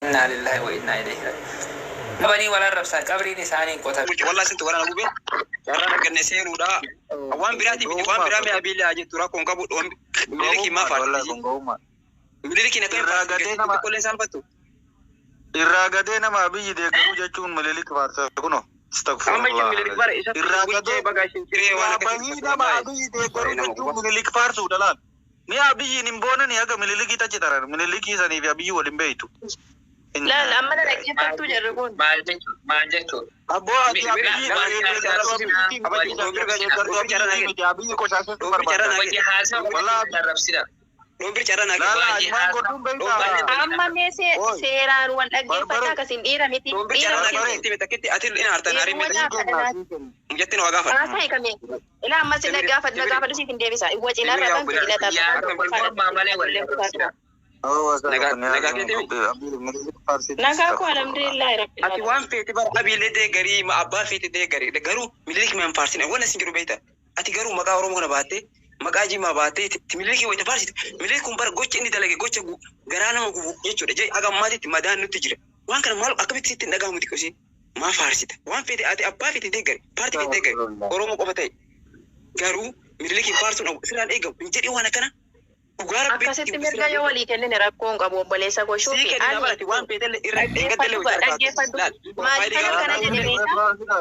Innaa lillaahi wa innaa ilayhi raaji'uun. Qabanii wal arrabsan, qabriin isaanii hin qotamne. Bulchi wallahi sintu waraana gubee carraan arganne seenuudha. Waan biraatii miti, waan biraa mee abiillee haa jettu, rakkoon qabu. Mililikii maa faarfiti? Mililikiin akkamiin Irraa faarfiti? gadee nama Xiqqooleen saalfattu. Irraa gadee nama Abiyyi deeggaruu jechuun Mililik faarsa kuno. Amma isin Astagfirullah. Mililik bara isatti Irraa bulchee gadee baga isin ciree waan irraa akkasii bahii dubbatu nama wallahi. Abiyyi Baay'ee deeggaruu nama jechuun guba. Mililik faarsuudha laal. Mi'a Abiyyiin hin boonani haga Mililikii tachi taran. Mililikii sanii fi Abiyyi waliin beeytu. Laal, amma na dhaggeeffattuu jarri kun. Maal jechuun? Maal jechuun? Abboo, ati Abiyyi Nama deeggartuu Abiyyiitii miti. Deeggartuu Abiyyiitii miti. Abiyyi qoshaasheetu barbaada. Wajji haasaa Walaa waliin arrabsina. Dhombir carraa naa laala kennu. Wajji ajumaan haasaa godhuun beeytaa. Amma mee Oi seeraan wal dhaggeeffadhaa, barbare akkasiin dhiira miti. Dhombir Dhiira carraa naa miti. kennu. Itti mitakkitti ati in aartan aarii Dhiiruma mita. Sii gaafadha kenna, laal. sii kenna. Jettin waa gaafadha. Haasaa hiikame. Ilaa, ammas na Temiri gaafadhu, na temiri gaafadhu, siif hin deebisa. Wacinarra temiri yaa kan obboleessa. fedhina Yaa taphataa wal tokko faadha. mormaa malee wal arrabsina. Nagaa nagaa keetii mi? Nagaa koo, alhamdulillahi rabbil Ati waan alamin. feete bara abiillee deeggarii ma abbaa feete deeggarii, garuu Mililik maan faarsina waan asin jedhu beekta. Ati garuu maqaa Oromoo kana baattee, maqaa Jimaa baattee itti Mililikii wayita faarsitu, Mililik kun bara gocha inni dalage gocha garaa nama gubu jechuudha. Jee haga ammaatitti madaan nutti jira. Waan kana maal akkamitti sitti hin dhagahamu xiqqoo? Maa faarsita? Waan feete ati abbaa feete deeggari, paartii feete deeggari, Oromoo qofa ta'e, garuu Mililikiin faarsuun sirraan eegamu hin jedhee waan akkana dhugaa rabbiitti Akkasitti sirraan mirga yoo eegamu. walii kennine rakkoon qabu, obboleessa koo. Sii Shuufi kenna ani barati waan feetellee irra eeggattellee dhaggeeffadhu wayita harkaatu. dhaggeeffadhu. Laal, Maaliif profaayilii kan gaafa akkana jedhe beektaa?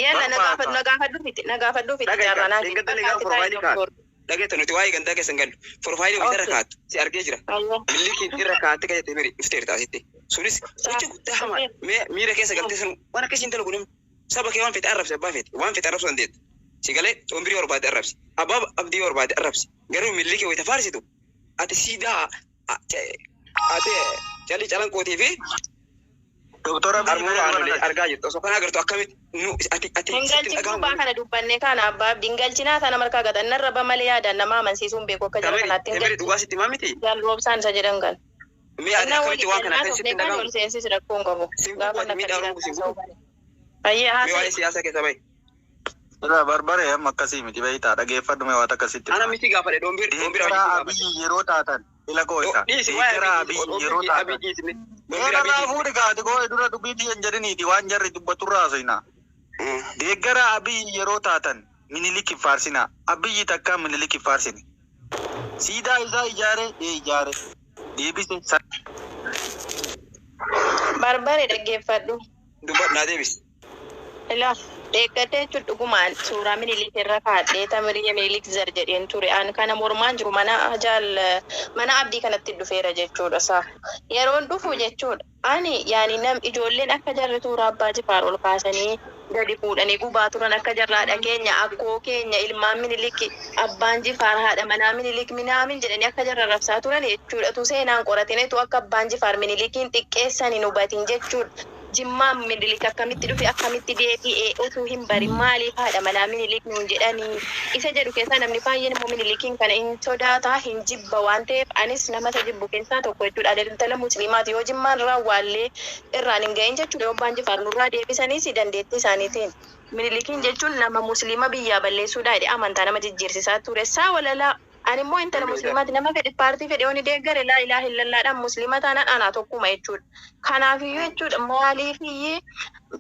Yalla, na gaafadhu, na gaafadhu fiti, na gaafadhu fiti. Dhaga'i kaa Jaarranaa kennu eeggattellee gaafa bakka ati taa'e profaayilii kaatu. doktor. Dhageetta, nuti waa'ee gandaa keessa hin gallu. Profaayilii wayita irra kaatu si argee jira. Ayyo. Milikiin irra kaatte kan miri dhufteerta asitti. Sunis gocha guddaa hamaa mee miira keessa galtee sun waan akkasii hin dalagu namni. Saba kee waan feete arrabsi, abbaa feete waan feete arrabsuu dandeetta. Si galee xombirii barbaade arrabsi. Abbaa abdii barbaade arrabsi. Garuu Mililikii wayita faarsitu ati siidaa ati calii calanqootii fi Doktor Abiyyi armuura mee dura aanolee dhaga'i. argaa jirtu. Osoo kana agartu akkamitti nu ati ati Hin sitti hin galchin dhagahamu gurbaa namni. kana dubbanne kana abbaa abdii hin galchinaa tana markaa gatan narra ba malee yaadaan nama amansiisuun beeku akka jara Tamiri kanaatti hin temiri galchin. dhugaa sitti himaa miti. Jaalroobsaan isa jedhan kan. Mee ati Innaa akkamitti walii waan kana galnaa akka sitti tofnee hin kan dhagahamu? ol seensis rakkoon qabu. Sin gubu Gaafa ati akka miidhaa dhiiraa Oromoo sin haasa'u gubu. malee. Ayyee, Mee waa'ee haasa'e. siyaasaa keessa bahi. Irraa barbare amma akkasii miti beeytaa, dhaggeeffadhu mee waan akkasitti Ana hima. miti gaafadhe, dhombir dhombir Deeggaraa abiyyi gaafadhe. Abiyyi yeroo taatan ila koo isa. Dhiisi waa'ee Deeggaraa abiyyi Abiyyi yeroo dhombir taatan. Abiyyi dhiisi Mee dhombir narraa abiyyi dhiisi. fuudhi kaati koo dura dubbiitii hin jedhiniiti, waan jarri dubbaturraa haasofna. Deeggaraa Abiyyi yeroo taatan Minilik hin faarsinaa. Abiyyi takkaa Minilik hin faarsine. Siidaa isaa ijaare ee ijaare deebise. Barbare, dhaggeeffadhu. Dubbadhu, naa deebisi. Ilaa, deeggadee jechuun dhugumaan suuraa Minilik irra kaadhee tamirii Minilik zar jedheen ture. An kana mormaan jiru mana jaal mana abdii kanatti dhufeera jechuudha isaa. Yeroon dhufu jechuudha. Ani yaani nam ijoolleen akka jarri suuraa abbaa Jifaar ol kaasanii gadi fuudhanii gubaa turan, akka jarraadha keenya akkoo keenya ilmaan Minilik, abbaan Jifaar haadha manaa Minilik minaamin jedhanii akka jarra rabsaa turan jechuudha. Tu seenaan qoratinetu akka abbaan Jifaar Minilikiin xiqqeessan hin hubatin jechuudha. Jimmaan Minilik akkamitti dhufe, akkamitti deebi'e utuu hin barin maaliif haadha manaa Minilik nuun jedhanii isa jedhu keessaa namni baay'een immoo Minilikiin kana hin sodaataa, hin jibba waan ta'eef anis nama isa jibbu keessaa tokko jechuudha. Ani intala musliimaati, yoo Jimmaan raawwaallee irraan hin gahin jechuudha. Yoo abbaan Jifaar nurraa deebisaniis dandeettii isaaniitiin. Minilikiin jechuun nama musliima biyyaa balleessuudha jedhee amantaa nama jijjiirsisaa ture. Saa walalaa ani immoo intala musliimaati, nama fedhe paartii fedhe yoo deeggare laa ilaaha illallaadhaan musliima taanaan anaa tokkuma jechuudha. Kanaafiyyuu jechuudha, maaliifiyyee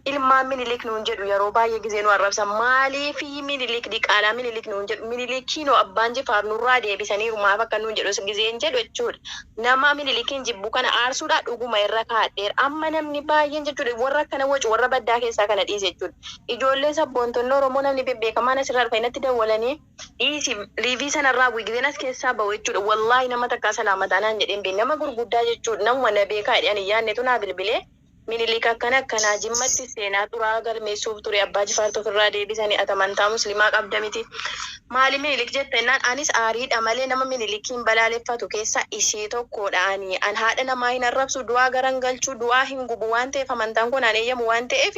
ilmaan Minilik nuun jedhu? Yeroo baay'ee gizee nu arrabsan, maaliifii Minilik diqaalaa Minilik nuun jedhu? Minilikiinoo abbaan Jifaar nurraa deebisaniiru, maaf akka nuun jedhu gizeen jedhu jechuudha. Nama Minilikiin jibbu kana aarsuudhaa dhuguma irra kaadheera. Amma namni baay'een jechuudha warra akkana wacu, warra baddaa keessaa kana dhiise jechuudha. Ijoollee sabboontonni Oromoo namni bebbeekamaan asirraa dhufe natti dawwalanii dhiisi liivii sanarraa gizeen as keessaa bahu jechuudha. Wallaahi nama takkaa salaamataa naan jedheen beeku, nama gurguddaa jechuudha, namuma na beekaa jedhanii yaadnetu naa bilbilee, Minilik akkana akkanaa Jimmatti seenaa xuraa galmeessuuf ture, abbaa Jifaartu ofirraa deebisanii, ati amantaa musliimaa qabda miti. Maali Minilik jette jennaan anis aariidha malee nama Minilikiin balaaleffatu keessaa ishee tokkodha ani. An haadha namaa hin arrabsu, du'aa garan galchuu, du'aa hin gubu waan ta'eef amantaan kun aan eeyyamu waan ta'eef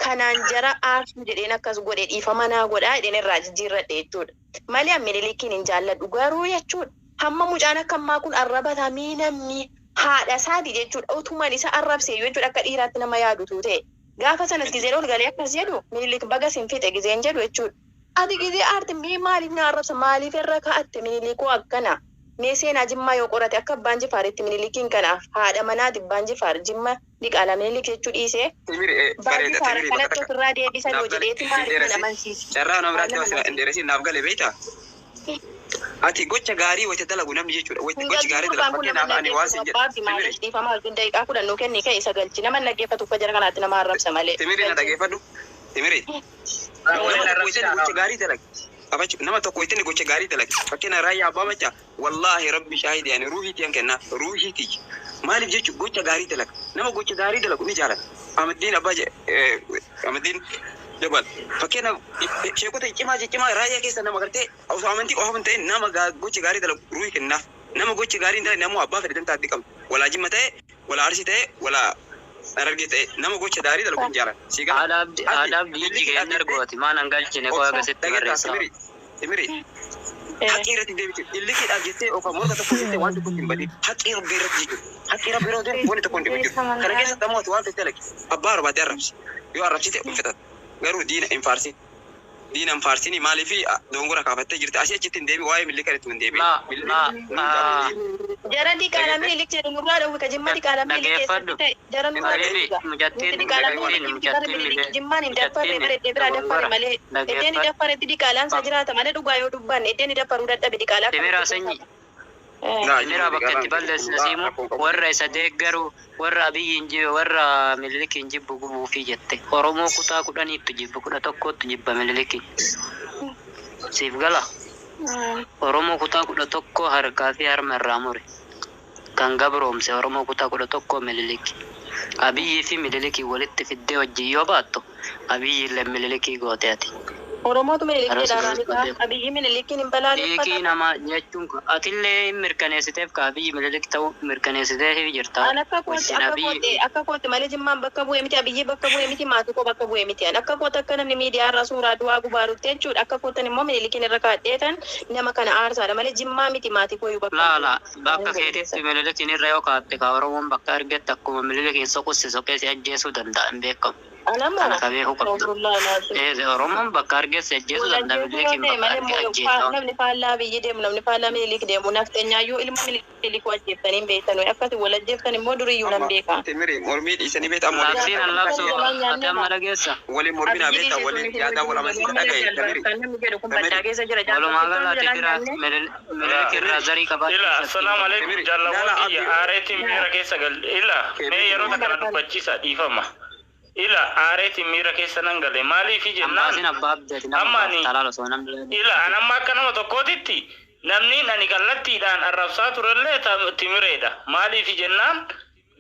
kanaan jara aarsuu jedheen akkas godhe, dhiifama naa godhaa jedheen irraa jijjiirradhe jechuudha. Malee an Minilikiin hin jaalladhu garuu jechuudha. Hamma mucaan akka ammaa kun arrabatamee namni haadha isaati jechuudha. Utumaan isa arrabse jechuudha, akka dhiiraatti nama yaadutu ta'e. Gaafa sanas gizeen ol galee akkas jedhu, Minilik baga sin fixe gizeen jedhu jechuudha. Ati gizee aarti mee maaliif na arrabsa, maaliif irra kaa'atte Minilikoo akkana? Mee seenaa Jimmaa yoo qorate akka Abbaan Jifaaritti Minilikiin kanaaf haadha manaati Abbaan Jifaar Jimma diqaalaa Minilik jechuu dhiisee Abbaan Jifaar akkanatti ofirraa deebisan yoo jedheeti maaliif nan amansiisa? Carraa nama biraatti waan hin dheeressin naaf gale beektaa? Ati gocha gaarii wayita dalagu namni jechuudha. Wayita Hin gochi galchu gaarii gurbaan dalagu kun nama fakkeenyaaf ani waan dhaggeeffatu sin abbaa jedhe. fi maaliif dhiifama wajjin daqiiqaa 10 nuu kenni ka'e isa galchi. Nama hin dhaggeeffatu akka jara kanaatti nama arrabsa malee. Timiri na Galchi. dhaggeeffadhu. Timiri. Nama tokko wayita gocha gaarii dalage. Abachu nama tokko wayita gocha gaarii dalage. Fakkeenya raayyaa abbaa machaa wallaahi rabbi shaahidi ani ruuhii tiyan kennaa ruuhii tiyya. Maaliif jechuun gocha gaarii dalaga. Nama gocha gaarii dalagu ni jaalata. Amaddiin abbaa Amaddiin Jabal. Fakkeenya sheekota cimaa ciccimaa raayyaa keessa nama gartee osoo amantii qofa hin ta'in nama gocha gaarii dalagu ruuhii kennaaf. Nama gocha gaarii hin dalagne ammoo abbaa fedhe dantaatti qabdu. Walaa Jimma ta'e, walaa Arsii ta'e, walaa Harargee ta'e nama gocha gaarii dalagu hin jaalatu. Si gala. Haadha abdi Ati haadha abdi ijji Minilikiidhaaf kee hin jettee argu ati maan hangalchine koo obsa agasitti dhageettaa barreessaa. Timiri. Timiri. Haqqii irratti deebite. Illikiidhaaf jettee yookaan morka tokko jettee waan tokko hin badin. Haqqii rabbii irratti jechuudha. Haqqii rabbii irratti wanni tokko hin jiru. Kana keessatti ammoo ati waan fedhe dalagi. Abbaa barbaadde arrabsi. Yoo arrabsite hin fixatu. Garuu diina hin faarsin. Diina hin faarsini maaliif dongora kaafattee jirti. Asii achitti hin deebi waa'ee millika irratti hin deebi. La la ah, Jara diqaalaa Minilik jedhu nurraa dhowwi ka Jimma diqaalaa Minilik Dhageeffadhu. keessatti ta'e jara nurraa Habibi dhowwi. Nuti mucattiin diqaalaa mucattiin Minilik bara mucattiin Minilik Jimmaan hin daffarre mucattiin bara iddee biraa daffarre dogongora malee iddeen dhageeffadhu. daffaretti diqaalaan isaa jiraata malee dhugaa yoo dubbanne iddeen daffaruu dadhabe diqaalaa Timiraa akkamitti sanyi gootama? Timiraa bakka itti balleessine siimu warra isa deeggaru warra Abiyyiin jibbe warra Minilikiin jibbu gubuufii jette. Oromoo kutaa 10ttu jibba 11ttu jibba Minilikiin. Siif gala. Oromoo kutaa 11 harkaa fi harma irraa mure. Kan gabroomse Oromoo kutaa 11 Miniliki. Abiyyii fi Minilikii walitti fiddee wajjin yoo baattu Abiyyi illee Minilikii goote ati. Oromootu Minilik Karaa jedha sirrii raanikaa beeku. Abiyyi Minilikiin hin Dhiiqii balaaleffata. nama jechuun atillee hin mirkaneessiteef ka Abiyyi Minilik ta'uu mirkaneessiteef jirta. An akka kootti Wajjin akka Abiyyi kootti akka kootti malee Jimmaan bakka bu'ee miti Abiyyi bakka bu'ee miti maatii koo bakka bu'ee miti. An akka kootti akka namni miidiyaa irraa suuraa du'aa gubaarutti jechuudha. Akka koottan immoo Minilikiin irra kaadheetan nama kana aarsaadha malee Jimmaa miti maatii kooyyuu bakka hin laala bu'u. bakka Waan godhu keetitti keessatti. Minilikiin irra yoo kaatte ka Oromoon bakka argatte akkuma Minilikiin soqusse soqee si ajjeesuu danda'a hin beekamu. Anammoo Kana ka beekuu qabdu. Astagfirullah laazim. Oromoon bakka argesse ajjeesuu Wal danda'a ajjeesuu yoo Minilikiin ta'e bakka malee arge immoo ajjeesa. namni faallaa Abiyyi deemu namni faallaa Minilik deemu nafteenyaayyuu ilma Minilik ajjeeftanii hin beektanu. Akkasi wal ajjeeftan immoo duriyyuu nan Amma beeka. Timiri mormii dhiisanii beektaa amma waliin Labsiin an labsu Jalaan ati nyaanne amma dhageessa. waliin morminaa Abiyyi beektaa dhiisee waliin sun yaadaa wal amansiisa dhagaye Timiri. namni jedhu kun Timiri. baddaa keessa jira Walumaa jaarsa galatti jalaan bira nyaanne. Minilik irraa zarii Ila, qabaachuu isatti assalamu alaikum Timiri. jaalawwan Laala kiyya abdii. aareetiin miira keessa gal ila mee yeroo takka na dubbachiisa dhiifama. Ila aareetiin miira keessa nan gale maaliifi jennaan Ammaasiin abbaa abdeeti nama amma ani talaala osoo namni ila an amma akka nama tokkootitti namni ani kallattiidhaan arrabsaa turellee Timireedha. Maaliifi jennaan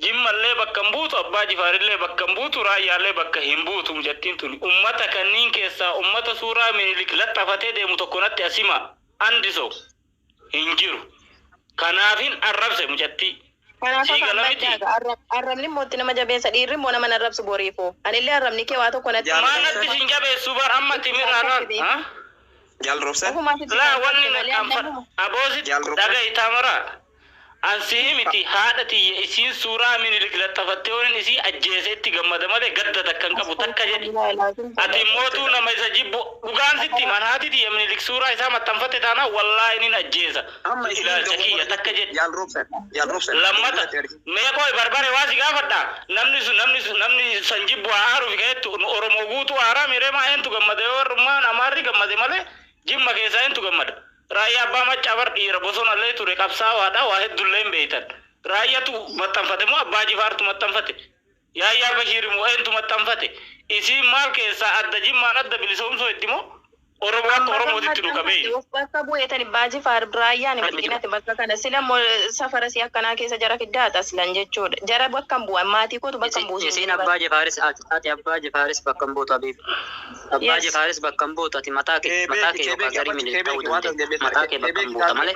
Jimmallee bakka hin buutu, Abbaa Jifaarillee bakka hin buutu, Raayyaallee bakka hin buutu mucattiin tuni. Ummata kanniin keessaa ummata suuraa Minilik laxxafatee deemu tokko natti asima andiso hin jiru. Kanaafin arrabse mucattii. Kanaaf Sii afaan gala miti. baddaa arrabni immoo itti nama jabeessa dhiirri immoo nama arrabsu boriifoo. Anillee arrabni kee waa tokko natti Maal natti sin jabeessu bar amma Timiraa laal. Ha? Jaal roobsan. Ofumaa sitti Laa kan wanni qabde malee naqaan annamuma. aboosit Jaal roobsan. dhaga'i Tamiraa. Ansi miti haadha tiyya isiin suuraa Minilik laxxafattee waliin isii ajjeese itti gammada malee gadda takka hin qabu takka jedhi. Ati mootuu nama isa jibbu dhugaan sitti himan haati tiyya Minilik suuraa isaa maxxanfatte taanaan wallaahi nin ajjeesa. Amma isin Ilaalcha kiyya takka jedhi. Jaal roobsan. Jaal roobsan. Lammata mee qoy barbare waa si gaafadha namni sun namni sun namni san jibbu haa aaruuf ka'ettu Oromoo guutuu aaraa miree maa eentu gammade yoo warrummaan Amaarri gammade malee Jimma keessaa eentu gammada. Raayyaa abbaa maccaa bar dhiira bosonallee ture qabsaawaadha waa hedduullee hin beektan. Raayyatu maxxanfate moo Abbaa Jifaartu maxxanfate? Yaayyaa Bashiir moo eentu maxxanfate? Isiin maal keessaa adda Jimmaan adda bilisoomsoo itti moo Oromoo akka Oromootitti nu qabee? Bakka bu'eetan Abbaa Jifaar raayyaan miidhaginati bakka kana sila immoo safara si akkanaa keessa jara fiddaata silan jechuudha. Jara bakka hin bu'an maatii kootu bakka hin buusu. Isiin Abbaa Jifaaris ati Abbaa Jifaaris bakka hin buutu Abiib. Abbaa Yes. Jifaaris bakka hin buutu ati mataa kee mataa kee yookaan zarii Minilik ta'uu dandeenya. Mataa kee bakka hin buuta malee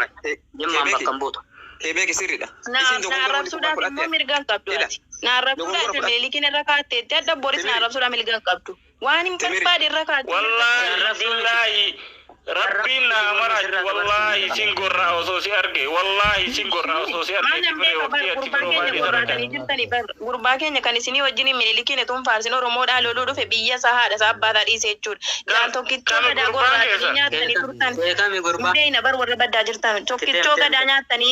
Jimmaan bakka hin buutu. Kebeeki sirriidha. Na arrabsuudhaaf immoo mirga hin qabdu ati. Na arrabsuudhaaf Minilikiin irra kaatteetti adda boris na arrabsuudhaaf mirga hin qabdu. Waan hin Timiri. barbaade irra kaatte. Wallaahi billaahi Rabbiin naa maraachu, wallaahi sin gorraa osoo si arge, wallaahi sin gorraa osoo si arge. Maal namni Firee waqtii achi gurbaa biroo keenya baay'ee gorraatanii jirtanii bar gurbaa keenya kan isinii wajjin Minilikiin itoo hin faarsin Oromoodhaa loluu dhufe, biyya isaa, haadha isaa, abbaa isaa dhiise jechuudha. Jaal tokkichoo Kami gadaa gurbaan gorraatanii keessan? nyaatanii turtan. Beekami gurbaa. Beeyna bar warra baddaa jirtan, tokkichoo gadaa nyaattanii.